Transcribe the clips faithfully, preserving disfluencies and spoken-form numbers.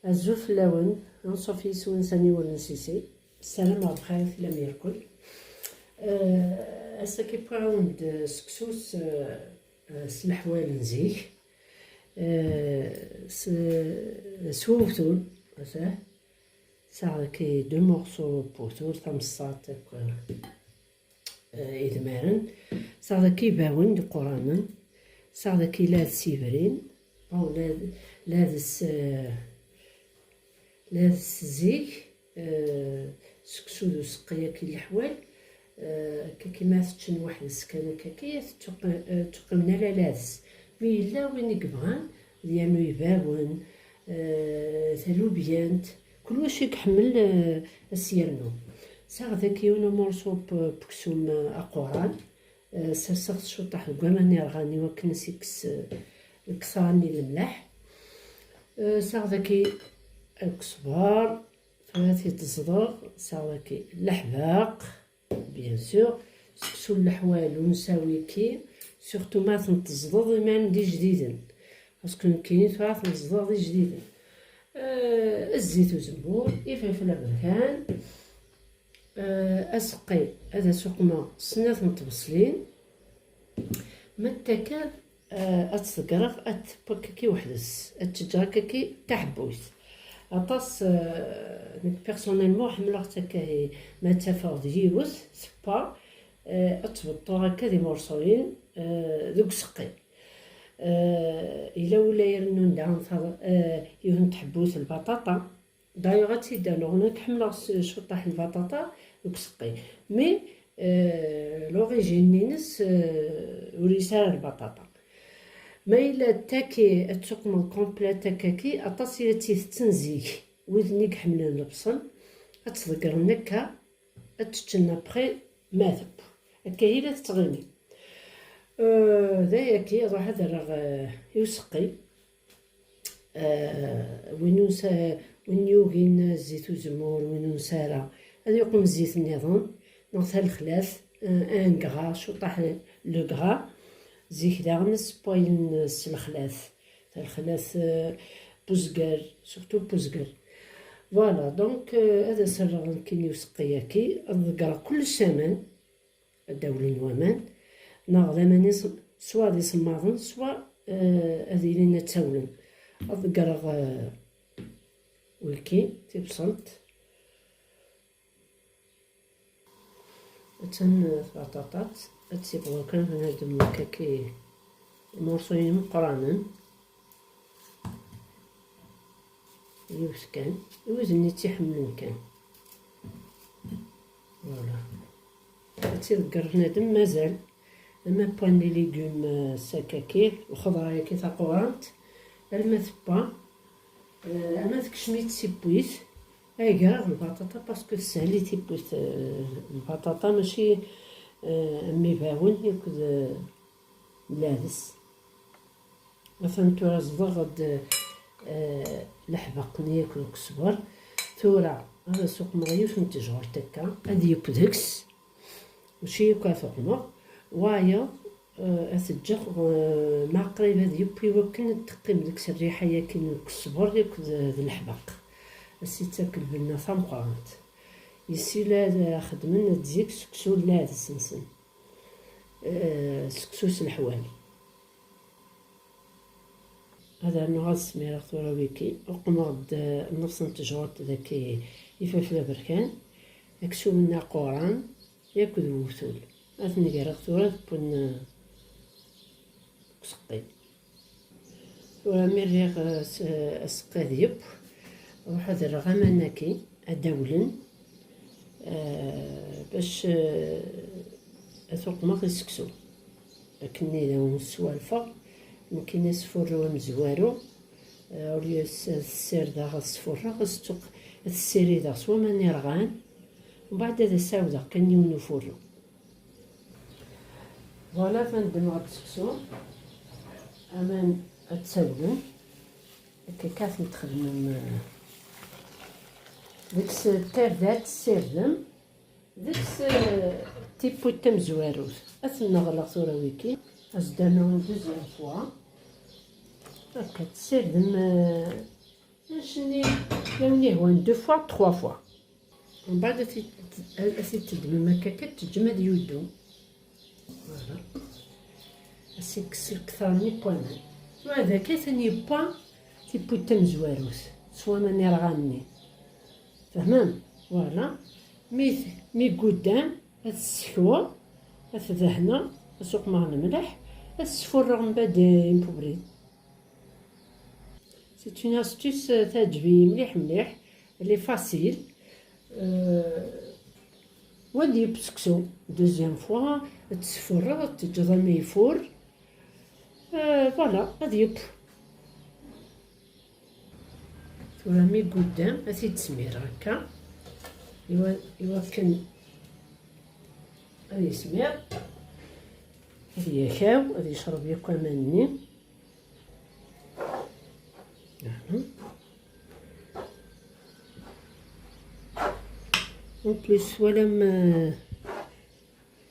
Azul fell-awen, anṣuf yis-wen sani ur nsisi. Ssarameɣ bxir i tellam irkel. Eh, ass-agi wwiɣ-awen-d seksu s, eh, s leḥwal n zik. Eh, s, s uwtul, atah. Sɛiɣ daki deux morceaux n uwtul, tameṣṣart akked, eh, idmaren. Sɛiɣ daki ibawen d iquranen. Sɛiɣ daki lades ibrin. Bon, la-, lades, eh, lades zik, eh, seksu d useqqi-agi leḥwal, eh, akkagi ma teččen weḥd-s kan akkagi, ad tettuq-, eh, tettuqqimen ala lades. Mi yella win i yebɣan, ad yernu ibawen, eh, talubyant, kulwac i iḥemmel, eh, ad s-yernu. Sɛiɣ daki yiwen umurṣu n uksum, eh, aquran. Eh, serseɣ-t cuṭaḥ deg waman irɣan i wakken ad s-ikkes, eh, lketṛa-nni n lemleḥ. Eh, sɛiɣ daki aksbar, tura ad t-id-ẓḍeɣ, sɛiɣ daki leḥbaq, bien sûr, seksu n leḥwal ur nsawi ki, surtout ma ten-teẓḍeḍ iman d ijdiden, parce que nekkini tura ten-ẓḍeɣ d ijdiden. Eh, zzit uzemmur, ifelfel aberkan, eh, aseqqi ad as-uqmeɣ snat n tbeṣlin. Ma d takka, eh, ad tt-ḍeggreɣ, ad tewwi akkaki weḥd-s, ad tt-ǧǧeɣ akkaki taḥebbuyt. Aṭas, eh, nekk personnellement ḥemmleɣ-tt akka, eh, ma tt-afeɣ d yiwet tewwa, eh, ad tt-beṭṭuɣ akka d imurṣuyen, eh, deg useqqi. Eh, yella win i irennun daɣen taḍ-, eh, yiwet n tḥebbuyt n lbaṭaṭa. D'ailleurs, ad tt-id-rnuɣ, nekk ḥemmleɣ s-, cuṭaḥ lbaṭaṭa deg useqqi. Mais, euh, l'origine-ines, euh, ur yesɛi ara lbaṭaṭa. Ma yella d taki ad tuqmeḍ complète akkaki, aṭas i la tt-itetten zik. Widen i iḥemmlen lebṣel, ad tt-ḍeggren akka, ad tt-ččen après ma teww. Akka i la tettɣimi. Euh, d ayagi, ruḥ ad rreɣ, euh, i useqqi. Eh, win ur nsa-, win yugin zzit uzemmur, win ur nesɛi ara, ad yuqem zzit nniḍen, neɣ talexlat, eh, un gras, cuṭaḥ le gras. Zik daɣen ssewwayen s lexlat, talexlat, eh, buzger, surtout buzger. Voilà, donc, eh, ad as-rreɣ nekkini i useqqi-agi, ad ḍeggreɣ kullec s aman, ad d-awlen waman, neɣ d aman is-, swa d isemmaḍen, swa, eh, ad ilin ad ttawlen. Ad ḍeggreɣ, eh, wiki, tibṣelt. Attan, eh, tbaṭaṭat, ad tt-ibɣu kan bnadem akkaki imurṣuyen imeqqranen. Yiwet kan, i wid-nni tt-iḥemmlen kan. Voilà. Ad tt-iḍegger bnadem mazal. Ama poêle n les légumes, eh, s akkaki, lxeḍra-agi taqurant, alma tewwa, eh, ama tekcem-itt tiwwit, ay gar lbaṭaṭa, parce que teshel i tiwwit, eh, lbaṭaṭa, mačči, eh, am ibawen akked, eh, lades. Atan tura zḍeɣ-d, eh, leḥbeq-nni akked ukesber. Tura ad as-uqmeɣ yiwet n tejɣert akka, ad yeww deg-s. Mačči akk ad t-uqmeɣ. Wayeḍ, eh, ad t-ǧǧeɣ, eh, ma qrib ad yeww i wakken ad teqqim deg-s rriḥa-yagi n ukesber akked d leḥbeq. Ad s-ittak lbenna tameqqrant. Yessi la xeddmen ad zik seksu n lades-nsen. Eh, seksu s leḥwal. Ad rnuɣ ad smireɣ tura wiki. Uqmeɣ-d, eh, nnefṣ n tejɣurt daki ifelfel aberkan, aksum-nni aquran, yakk d uwtul. Ad ten-greɣ tura deg wen-, eh, deg useqqi. Tura mi rriɣ, eh, s-, eh, aseqqi ad yeww, ruḥ ad rreɣ aman-agi, ad d-awlen, eh, bac, eh, ad t-uqmeɣ i seksu. Akken i d awen-sswalfeɣ, nekkini asfurru amezwaru, eh, au lieu s-, ad ssirdeɣ, ad sfurreɣ, ad s-ttuq-, ad ssirideɣ s waman irɣan, mbeɛd ad as-ɛawdeɣ kan yiwen ufurru. Voilà, atan ddmeɣ-d seksu, aman ad ttawlen, akka kan ad ten-txedmem, eh, deg-s tarda ad tessirdem, deg-s, eh, tiwwit tamezwarut. Ad ten-nneɣleɣ tura wiki, ad s-d-rnuɣ une deuxième fois. Akka, tessirdem, eh, anect-nni Yaw nihwan deux fois, trois fois. Mbeɛd ad t-id-, ad t-id-teddmem akka kan, teǧǧem ad yuddu. Voilà. Ad s-ikkes lektar-nni n waman. Wa d akka atan yewwa tiwwit tamezwarut s waman irɣan-nni. Tfehmem? Voilà. Mi t-, mi yegguddam, ad t-ssekweɣ, ad t-dehneɣ, ad s-uqmeɣ lemleḥ, ad s-sfurreɣ mbeɛd impubriyen. C'est une astuce, euh, teɛǧeb-iyi mliḥ mliḥ. Elle est facile. Euh, wa ad yeww seksu. Deuxième fois, ad tesfurreḍ, ad teǧǧeḍ ama yefur. Euh, voilà, ad yeww. Tura mi yegguddam, ad t-id-smireɣ akka. Iwa-, iwakken ad yesmir, ad yakaw, ad yecreb yakk aman-nni. Voilà. En plus, twalam, euh,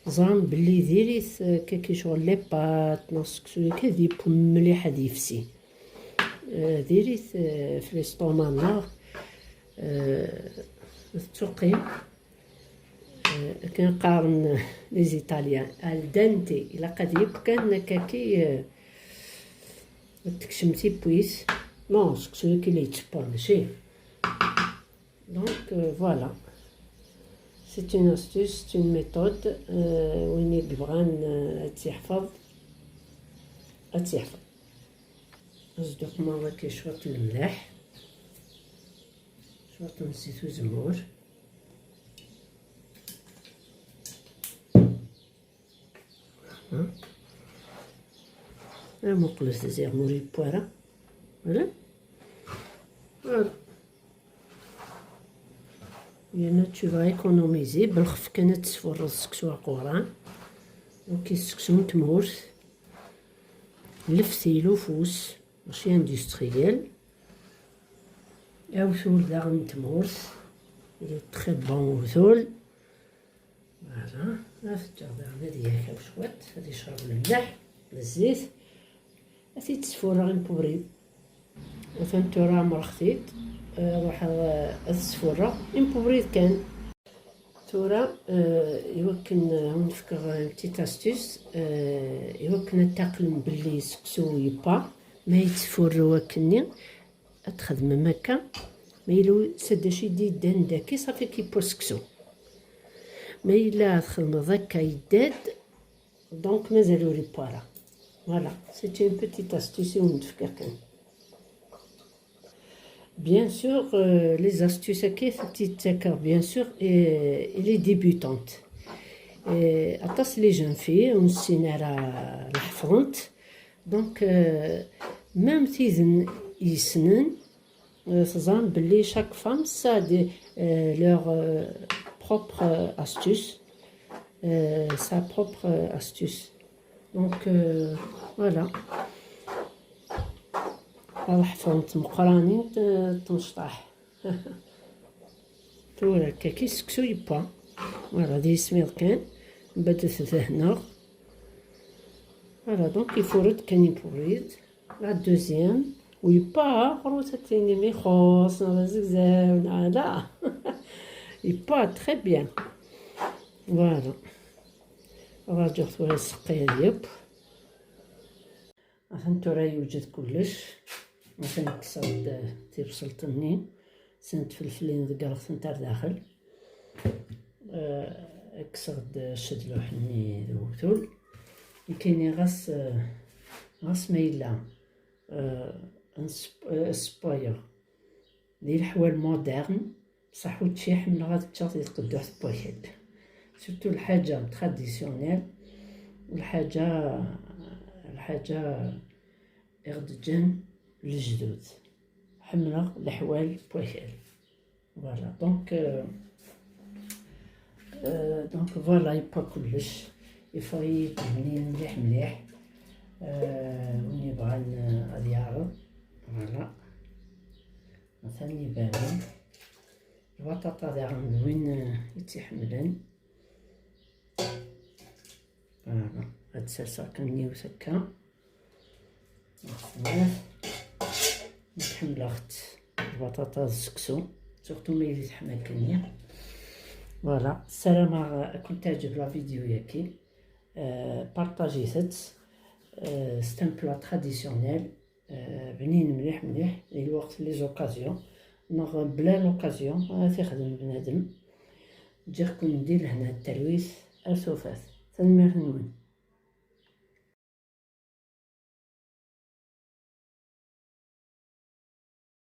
teẓram belli diri-t, euh, kaki ccɣel les pâtes neɣ seksu akka ad yeww mliḥ ad yefsi. Euh, diri-t, euh, f l'estomac-nneɣ, euh, tettuqqim. Eh, akken qqaren les Italiens, al dente, ilaq ad yeww kan akkaki, eh, ad tekcem tiwwit. Non, seksu-agi la yettewwa, mačči. Donc, euh, voilà. C'est une astuce, c'est une méthode. Euh, win i yebɣan, euh, ad tt-yeḥfeḍ, ad tt-yeḥfeḍ. Ad s-d-uqmeɣ waki cwiṭ n lemleḥ, cwiṭ n zzit uzemmur. Amuqlet ziɣ ur yewwi ara. Voilà. Voilà. Yerna tu vas économiser, belxef kan ad tesfurreḍ seksu aquran. Donc, seksu n tmurt. Leftil ufus, mačči industriel. Awtul daɣen n tmurt. Il est très bon utul. Voilà, ad t-ǧǧeɣ daɣen ad yakaw cwiṭ, ad yecreb lemleḥ d zzit, ad t-id-sfurreɣ impubriyen. Atan tura ɛemreɣ-t-id, eh, ruḥeɣ, eh, ad t-sfurreɣ impubriyen kan. Tura, eh, iwakken, eh, ad wen-fkeɣ, eh, une petite astuce, eh, iwakken ad taqlem belli seksu yewwa, ma yettfurru akkenni, ad txedmem akka, ma yella s adac i d-yeddan daki, ṣafi kippu seksu. Ma yella txedmeḍ akka yedda-d, donc mazal ur yewwi ara. Voilà, c'est une petite astuce i wen-d-fkiɣ kan. Bien sûr, euh, les astuces-agi, tt-id-ttakeɣ, bien sûr, et, et les débutantes. Et aṭas les jeunes filles, ur nessin ara ad ḥefḍent. Donc, euh, même tid yessnen, euh, teẓram belli chaque femme ça a des, euh, leur, euh, propre, euh, astuce, euh, sa propre, euh, astuce. Donc, euh, voilà. Ad ḥefḍent tmeqqranin, euh, tmecṭaḥ. Tura akka ki seksu yewwa. Voilà, d yismiḍ kan. Mbeɛd ad t-dehneɣ. Voilà, donc yefurr-d kan impubriyen. La deuxième, ur yewwi ara, ɣur-s ad tinim ixuṣ, neɣ d azegzaw, neɣ ala. Yewwi très bien. Voilà. Rǧuɣ tura iseqqi ad yeww. Atan tura yewjed kullec. Atan kkseɣ-d tibṣelt-nni. Sin tfelflin ḍeggreɣ-tent ar daxel. Eh, kkseɣ-d ccedluḥ-nni d uwtul. Nekkini ɣas, eh, ɣas ma yella, eh, nsep-, eh, ssewwayeɣ di leḥwal moderne, bṣaḥ učči ḥemmleɣ ad ččeɣ di tqedduḥt n wakal. Surtout lḥaǧa traditionnelle, lḥaǧa, lḥaǧa i ɣ-d-ǧǧan lejdud. Ḥemmleɣ leḥwal n wakal. Voilà, donc, euh, euh, donc voilà, yewwa kullec. Yeffeɣ-iyi-d lbnin mliḥ mliḥ. Euh, win yebɣan, euh, ad yeɛreḍ. Voilà. Atan ibanen. Lbaṭaṭa daɣen d win, euh, i tt-iḥemmlen. Voilà. Ad serseɣ kan yiwet akka. Ɣef snat. Nekk ḥemmleɣ-tt. Baṭaṭa d seksu, surtout ma yella teḥma akken-nni. Voilà, ssarameɣ ad kent-teɛǧeb la vidéo-yagi. Partagit-tt. C'est un plat traditionnel. Bnin mliḥ mliḥ di lweqt, les occasions neɣ bla l'occasion ad t-ixdem bnadem. Ǧǧiɣ-ken di lehna d talwit. Ar tufat. Tanemmirt-nwent.